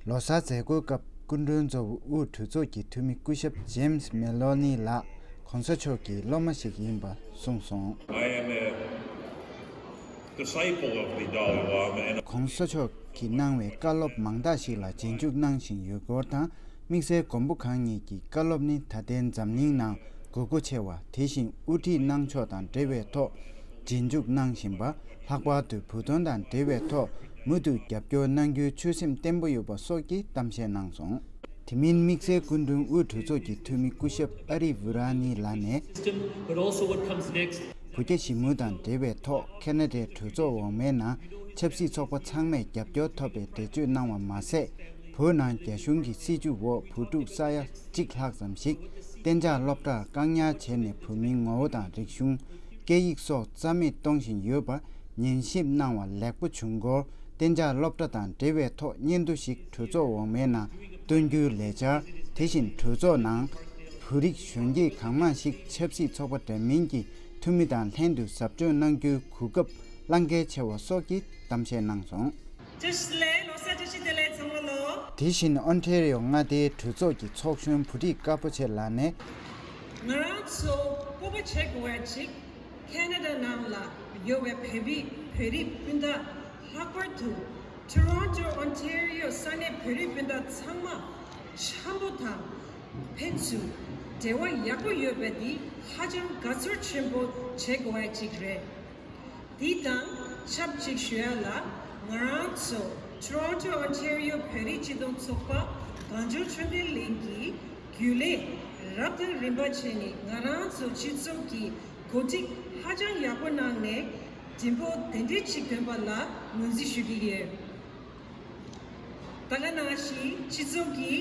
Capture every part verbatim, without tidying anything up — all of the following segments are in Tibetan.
ལོ་གསར་མཛད་སྒོའི་སྐབས་སྐུ་མགྲོན་གཙོ་བོ་དབུས་གྲོས་ཚོགས་ཀྱི་འཐུས་མི་སྐུ་ཞབས་James Maloney ལགས་གོང་ས་མཆོག་གི་སློབ་མ་ཞིག་ཡིན་པ་གསུངས་སོང་། I am a disciple of the Dalai Lama and གོང་ས་མཆོག་གིས་གནང་བའི་བཀའ་སློབ་མང་དག་ཞིག་ལ་རྗེས་འཇུག་གནང་བཞིན་ཡོད་སྐོར་དང་། དམིགས་བསལ་མགོན་པོ་གང་ཉིད་ཀྱི་བཀའ་སློབ་ནི་ད་ལྟའི་འཛམ་གླིང་ནང་དགོས་མཁོ་ཆེ་བ། དེ་བཞིན་དབུ་ཁྲིད་གནང་ཕྱོགས་དང་འབྲེལ་བའི་ཐོག་རྗེས་འཇུག་གནང་བཞིན་པ། ལྷག་པར་དུ་བོད་དོན་དང་འབྲེལ་བའི་ཐོག་མུ་མཐུད་རྒྱབ་སྐྱོར་གནང་རྒྱུའི་ཆོད་སེམས་བརྟན་པོ་ཡོད་པ་སོགས་ཀྱི་གཏམ་བཤད་གནང་སོང་། དེ་མིན་དམིགས་བསལ་སྐུ་མགྲོན་དབུས་གྲོས་ཚོགས་ཀྱི་འཐུས་མི་སྐུ་ཞབས་ཨ་རི་ཝི་ར་ནི་ལགས་ནས། But also what comes next. བོད་རྒྱ་ཞི་མོལ་དང་འབྲེལ་བའི་ཐོག་ཁེ་ན་ཌའི་གྲོས་ཚོགས་འོག་མའི་ནང་ཆབ་སྲིད་ཚོགས་པ་ཚང་མས་རྒྱབ་སྐྱོར་ཐོབ་པའི་འགྲེལ་བརྗོད་གནང་བ་མ་ཟད། བོད་ནང་རྒྱ་གཞུང་གི་སྲིད་བྱུས་འོག་བོད་ཕྲུག་ས་ཡ་གཅིག་ལྷག་ཙམ་ཞིག་གཏན་འཇགས་སློབ་གྲྭར་བཀག་ཉར་བྱས་ནས་བོད་མིའི་ངོ་བོ་དང་རིག་གཞུང་། སྐད་ཡིག་སོགས་རྩ་མེད་གཏོང་བཞིན་ཡོད་པར་ཉན་ཞིབ་གནང་བ་ལེགས་པོ་བྱུང་སྐོར། གཏན་འཇགས་སློབ་གྲྭ་དང་འབྲེལ་བའི་ཐོག་སྙན་ཐོ་ཞིག་གྲོས་ཚོགས་འོག་མའི་ནང་བཏོན་རྒྱུའི་ལས་འཆར། དེ་བཞིན་གྲོས་ཚོགས་ནང་བོད་རིགས་གཞོན་སྐྱེས་གང་མང་ཞིག་ཆབ་སྲིད་ཚོགས་པ་འདྲ་མིན་གྱི་འཐུས་མི་དང་ལྷན་དུ་ཟབ་སྦྱོང་གནང་རྒྱུའི་གོ་སྐབས་གླང་གལ་ཆེ་བ་སོགས་ཀྱི་གཏམ་བཤད་གནང་སོང་། བཀྲ་ཤིས་བདེ་ལེགས། ལོ་གསར་བཀྲ་ཤིས་བདེ་ལེགས་ཚང་མ་ལོ། དེ་བཞིན་ཨོན་ཊེ་རི་ཡོ་མངའ་སྡེའི་གྲོས་ཚོགས་ཀྱི་ཚོགས་གཞོན་བུ་ཁྲིད་དཀར་པོ་ཆེ་ལགས་ནས། ང་རང་ཚོ་སྤོབས་པ་བྱེད་དགོས་པ་ཅིག་ཁེ་ན་ཌ་ནང་ལ་ཡོད་པའི་བོད་པའི་བོད་རིགས་སྤུན་ཟླ། ལྷག་པར་དུ་ཊོ་རོན་ཊོ་ཨོན་ཊེ་རི་ཡོ་ས་གནས་བོད་རིགས་སྤུན་ཟླ་ཚང་མ་འཆམ་པོ་དང་ཕན་ཚུན་འབྲེལ་བ་ཡག་པོ་ཡོད་པ་འདི་ཧ་ཅང་དགའ་ཚོར་ཆེན་པོ་བྱེད་དགོས་པ་ཅིག་རེད། འདི་དང་ཆབས་ཅིག་ཞུ་ཡ་ལ། ང་རང་ཚོ་ཊོ་རོན་ཊོ་ཨོན་ཊེ་རི་ཡོ་བོད་རིགས་སྤྱི་མཐུན་ཚོགས་པ་གངས་ལྗོངས་ཆོས་ལྡན་གླིང་གིས་རྒྱུན་ལས་རབ་དང་རིམ་པ་བྱས་ནས་ང་རང་ཚོ་སྤྱི་ཚོགས་ཀྱི་གོ་སྒྲིག་ཧ་ཅང་ཡག་པོ་གནང་ནས་མགྲིན་པོ་དེ་འདྲའི་ཅིག་ཐོན་པ་ལ་ངོས་འཛིན་ཞུ་གི་ཡོད། ད་ག་ནང་བཞིན་སྤྱི་ཚོགས་ཀྱི་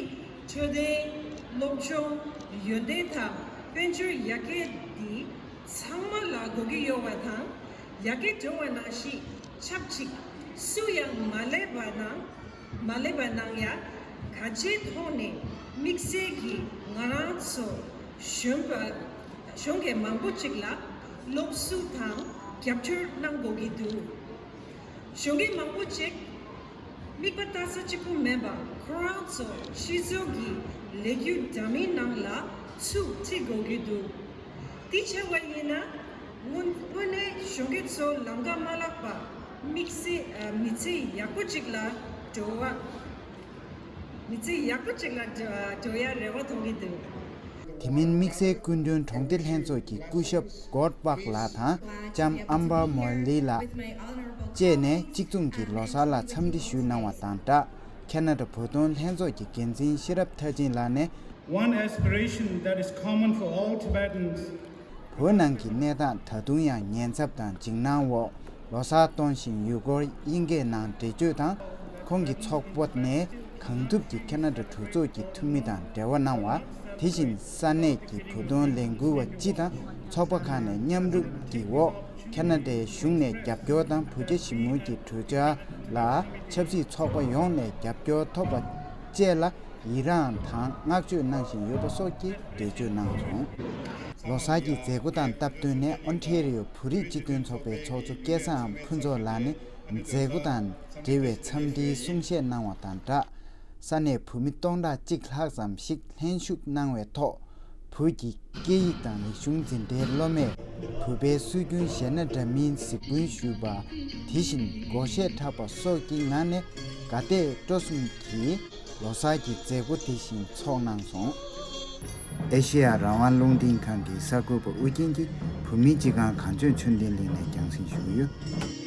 འཕྲོད་བསྟེན། སློབ་སྦྱོང་། ཡོན་ཏན་དང་དཔལ་འབྱོར་ཡར་རྒྱས་འདི་ཚང་མ་ལ་དགོས་ཀྱི་ཡོད་པ་དང་། ཡར་རྒྱས་འགྲོ་བ་ནང་བཞིན་ཆབས་ཅིག་སུ་ཡང་མ་སླེབས་པ་ནང་མ་སླེབས་པ་ནང་ཡང་ག་ཅིའི་ཐོག་ནས་དམིགས་བསལ་གྱིས་ང་རང་ཚོ་གཞོན་པ་གཞོན་སྐྱེས་མང་པོ་ཅིག་ལ་སློབ་གསོ་དང་རྒྱབ་སྐྱོར་གནང་དགོས་ཀྱི་འདུག་གཞོན་སྐྱེས་མང་པོ་ཅིག་དམིགས་པ་ལྟ་ས་གཅིག་པུ་མིན་པ་ཁོ་རང་ཚོ་སྤྱི་ཚོགས་ཀྱི་ལས་འགུལ་འདྲ་མིན་ནང་ལ་ཚུད་ཁྲིད་དགོས་ཀྱི་འདུག་དེ་བྱས་པ་ཡིན་ན་དངོས་དངོས་གནས་གཞོན་སྐྱེས་ཚོ་ལམ་ཁ་མ་བརླག་པ་དམིགས་བསལ་མི་ཚེ་ཡག་པོ་ཅིག་ལ་འགྲོ་བ། མི་ཚེ་ཡག་པོ་ཅིག་ལ་འགྲོ་འགྲོ་ཡ་རེ་བ་མཐོང་གི་འདུག་དེ་མིན་དམིགས་བསལ་སྐུ་མགྲོན་དྲུང་སྡེ་ལྷན་ཚོགས་ཀྱི་སྐུ་ཞབས་གོར་པག་ལགས་དང་ལྕམ་ཨམ་བར་མོ་ལི་ལགས་བཅས་ནས་གཅིག་མཚུངས་ཀྱི་ལོ་གསར་ལ་འཚམས་འདྲི་ཞུས་གནང་བ་དང་སྦྲགས། ཁེ་ན་ཌ་བོད་དོན་ལྷན་ཚོགས་ཀྱི་འགན་འཛིན་ཤེས་རབ་མཐར་ཕྱིན་ལགས་ནས། One aspiration that is common for all Tibetans བོད་ནང་གི་གནས་སྟངས་ད་དུང་ཡང་ཉེན་ཚབས་དང་འཇིགས་སྣང་འོག་ལོ་གསར་གཏོང་བཞིན་ཡོད་སྐོར་དབྱིན་སྐད་ནང་འགྲེལ་བརྗོད་དང་། ཁོང་གི་ཚོགས་པ་ནས་གང་ཐུབ་ཀྱིས་ཁེ་ན་ཌ་གྲོས་ཚོགས་ཀྱི་འཐུས་མི་དང་འབྲེལ་བ་གནང་བ། དེ་བཞིན་ས་གནས་ཀྱི་བོད་དོན་ལས་འགུལ་བ་སྤྱི་དང་ཚོགས་པ་ཁག་ནས་མཉམ་རུབ་ཀྱི་འོག་ཁེ་ན་ཌའི་གཞུང་ནས་རྒྱབ་སྐྱོར་དང་བོད་རྒྱ་ཞི་མོལ་གྱི་གྲོས་འཆར་ལ་ཆབ་སྲིད་ཚོགས་པ་ཡོངས་ནས་རྒྱབ་སྐྱོར་ཐོབ་པ་བཅས་ལ། ཡི་རངས་དང་བསྔགས་བརྗོད་གནང་བཞིན་ཡོད་པ་སོགས་ཀྱི་འགྲེལ་བརྗོད་གནང་སོང་། ལོ་གསར་གྱི་མཛད་སྒོ་དང་སྟབས་བསྟུན་ནས་ཨོན་ཊེ་རི་ཡོ་བོད་རིགས་སྤྱི་མཐུན་ཚོགས་པའི་ཚོགས་གཙོ་སྐལ་བཟང་ཕུན་ཚོགས་ལགས་ནས་མཛད་སྒོ་དང་འབྲེལ་བའི་འཚམས་འདྲིའི་གསུང་བཤད་གནང་བ་དང་སྦྲགས། ས་གནས་བོད་མི་སྟོང་ཕྲག་གཅིག་ལྷག་ཙམ་ཞིག་ལྷན་ཞུགས་གནང་བའི་ཐོག་བོད་ཀྱི་སྐད་ཡིག་དང་རིག་གཞུང་འཛིན་གྲྭའི་སློབ་མས་བོད་པའི་སྲོལ་རྒྱུན་གཞས་སྣ་འདྲ་མིན་གཟིགས་འབུལ་ཞུས་པ། དེ་བཞིན་སྒོར་གཞས་འཁྲབ་པ་སོགས་ཀྱི་ངང་ནས་དགའ་དད་སྤྲོ་གསུམ་གྱིས་ལོ་གསར་གྱི་མཛད་སྒོ་དེ་བཞིན་ཚོགས་གནང་སོང་། ཨེ་ཤེ་ཡ་རང་དབང་རླུང་འཕྲིན་ཁང་གི་གསར་འགོད་པ་ཨུ་རྒྱན་གྱིས་བོད་མིའི་སྤྱི་ཁང་གངས་ལྗོངས་ཆོས་ལྡན་གླིང་ནས་རྒྱང་སྲིང་ཞུ་གི་ཡོད།